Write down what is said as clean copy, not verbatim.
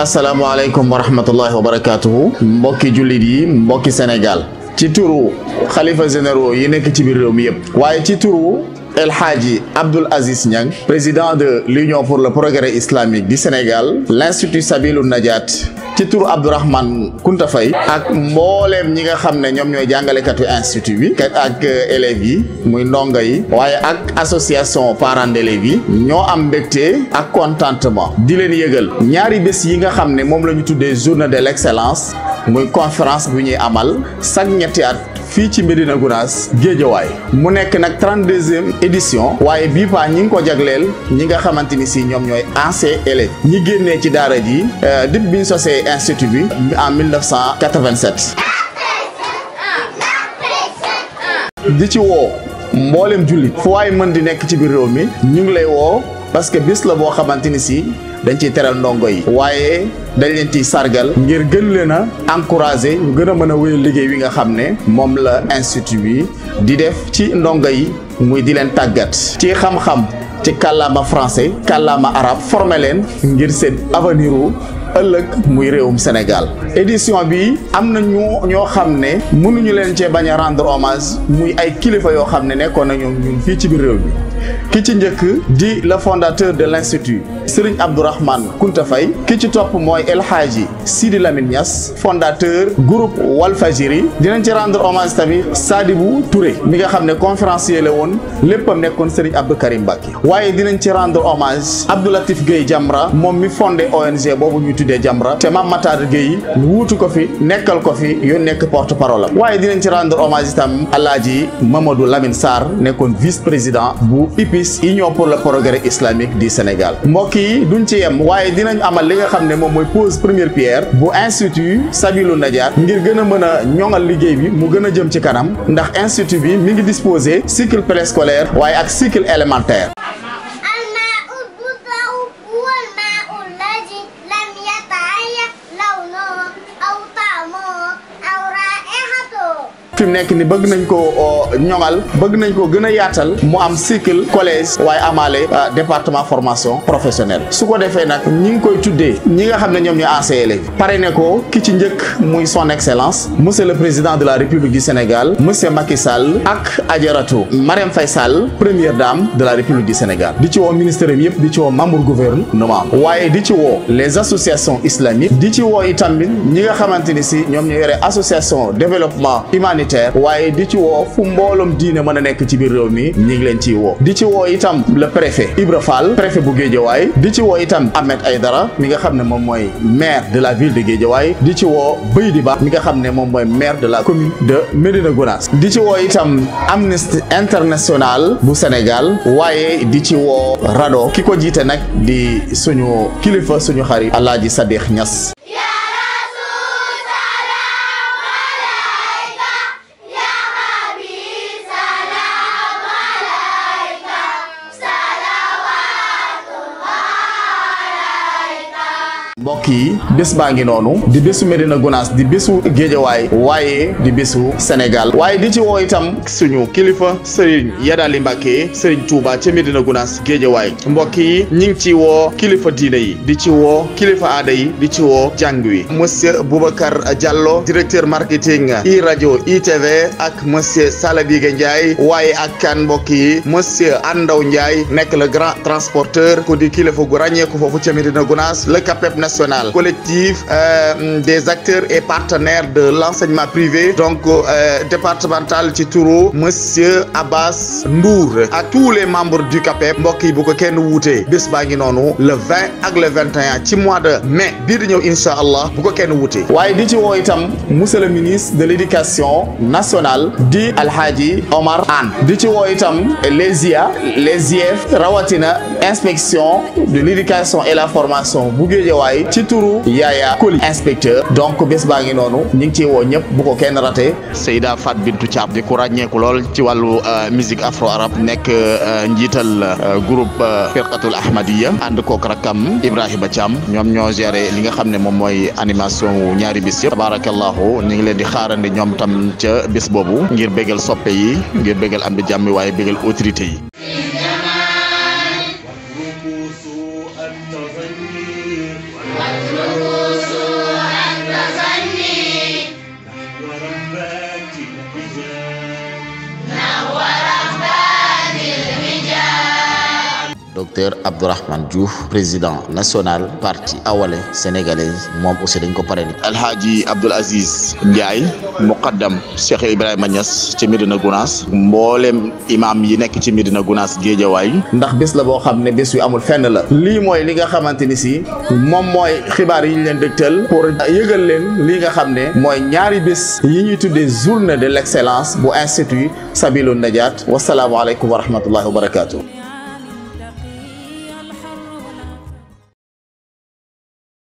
asalaamaaleykum wa rahmatullahi wa barakaatuhu mbokki jullit yi mbokki Sénégal ci turu xalifa généraux yi nekk ci biir réew mi yëpp waaye ci turu El Hadji Abdoul Aziz Niang président de l'Union pour le progrès islamique du Sénégal l'Institut Sabilou Najat ci turu Abdourahmane Kounta Faye ak mbooleem ñi nga xam ne ñoom ñooy jàngalekatu institut bi ak élèves yi muy ndongo yi waaye ak association parents d'élèves yi ñoo am mbégte ak contentement di leen yëgal ñaari bés yi nga xam ne moom la ñu tuddee journée de l'excellence muy conférence bu ñuy amal chaque ñetti at fii ci Médina Gounass Guédiawaye mu nekk nag 32e édition waaye bii paa ñi ngi ko jagleel ñi nga xamante ni si ñoom ñooy anciens élèves ñi génnee ci daara ji depuis bi ñu sosee institut bi en 1987 di ci woo mboolem jullit fu waay mën di nekk ci biir réew mi ñu ngi lay woo parce que bis la boo xamante ni si dañ ciy teral ndongo yi waaye dañ leen ciy sargal ngir gën leen a encourager ñu gën a mën a wéyal liggéey wi nga xam ne moom la institut bi di def ci ndongo yi muy di leen tàggat ci xam-xam ci kàllaama français kàllaama arabe formé leen ngir seen avenir u ëllëg muy réewum Sénégal édition bi am na ñoo xam ne mënuñu leen cee bañ a rendre hommage muy ay kilifa yoo xam ne nekkoon nañu ñun fii ci biir réew mi ki ci njëkk di le fondateur de l'institut Serigne Abdourahmane Kounta Faye ki ci topp mooy El Hadji Sidi Lamine Niass fondateur groupe Walfadjri dinañ ci rendre hommage tamit Sadibou Touré mi nga xam ne conférencier la woon léppam nekkoon Serigne Abdou Karim Mbacké waaye dinañ ci rendre hommage Abdou Latif Gueye Jamra moom mi fondé ONG boobu ñu tuddee Jamra te Mame Matar Gueye wuutu ko fi nekkal ko fi yoon nekk porte parole am waaye dinañ ci rendre hommage itam Alaaji Mamadou Lamine Sarr nekkoon vice président bu IPIS Union pour le progrès islamique du Sénégal mbokk yi duñ ci yem waaye dinañ amal li nga xam ne moom mooy pose première pierre bu institut Sabilou Najat ngir gën a mën a ñoŋal liggéey bi mu gën a jëm ci kanam ndax institut bi mi ngi disposé cycle préscolaire waaye ak cycle élémentaire. fi mu nekk ni bëgg nañ ko ñoŋal bëgg nañ ko gën a yaatal mu am cycle collège waaye amaale département formation professionnelle su ko defee nag ñi ngi koy tuddee ñi nga xam ne ñoom ñooy anciens élèves pare ne ko ki ci njëkk muy son excellence monsieur le président de la république du Sénégal monsieur Macky Sall ak Adjaratou Marème Faye Sall première dame de la république du Sénégal di ci woo ministère yi yëpp di ci woo membre gouvernement waaye di ci woo les associations islamiques di ci woo itamit ñi nga xamante ni si ñoom ñoo yore association développement humanitaire waaye di ci woo fu mbooloom diine mën a nekk ci biir réew mi ñi ngi leen ciy woo di ci woo itam le préfet Ibra Fall préfet bu Guédiawaye di ci woo itam Ahmed Aïdara mi nga xam ne moom mooy maire de la ville de Guédiawaye di ci woo Baydi Ba mi nga xam ne moom mooy maire de la commune de Médina Gounass di ci woo itam Amnesty International bu Sénégal waaye di ci woo RADDHO ki ko jiite nag di suñu kilifa suñu xarit Alaaji Sadikh Niass. mbokk yi bés baa ngi noonu di bésu Médina Gounass di bésu Guédiawaye waaye di bésu Sénégal waaye di ci woo itam suñu kilifa Serigne Yadali Mbacké Serigne Touba ca Médina Gounass Guédiawaye mbokk yi ñi ngi ci woo kilifa diine yi di ci woo kilifa aada yi di ci woo jàng wi monsieur Boubacar Diallo directeur marketing i radio ITV ak monsieur Saladigue Ndiaye waaye ak kan mbokk yi monsieur Andaw Ndiaye nekk le grand transporteur ko di kilifa gu ràññeeku foofu ca Médina Gounass le CAPEP national collectif des acteurs et partenaires de l'enseignement privé donc départemental ci turu monsieur Abbas Ndour ak tous les membres du CAPEP mbokk yi bu ko kenn wuutee bés baa ngi noonu le 20 ak le 21 ci mois de mai bii di ñëw incha allah bu ko kenn wuutee waaye di ci woo itam monsieur le ministre de l'éducation nationale di Alhaji Omar Anne di ci woo itam les IA les IEF rawatina inspection de l'éducation et la formation bu Guédiawaye ci turu Yaya Koli inspecteur donc bés baa ngi noonu ñu ngi ciy woo ñëpp bu ko kenn raté. Seyda Fat Bintou Thiam di ku ràññeeku lool ci wàllu musique afro arabe nekk njiital groupe Firqatul Ahmadiyya ànd kook rakam Ibrahima Thiam ñoom ñoo géré li nga xam ne moom mooy animation wu ñaari bis yëpp tabarakallahu ñu ngi leen di xaarandi ñoom tam ca bés boobu ngir bégal soppe yi ngir bégal am di jàmm waaye bégal autorité yi. والرؤوس التغيير docteur Abdourahmane Diouf président national parti Awalé sénégalaise moom aussi dañ ko parrainé. Alhaji Abdoul Aziz Ndiaye muqaddam Cheikh Ibrahima Niass ci Médina Gounass mboolem imam yi nekk ci Médina Gounass Guédiawaye ndax bés la boo xam ne bés yu amul fenn la. lii mooy li nga xamante ni si moom mooy xibaar yi ñu leen dëgtal pour yëgal leen li nga xam ne mooy ñaari bés yi ñuy tuddee journée de l'excellence bu institut Sabilun Najat wasalaamu aleykum wa rahmatullahi wa barakatuh.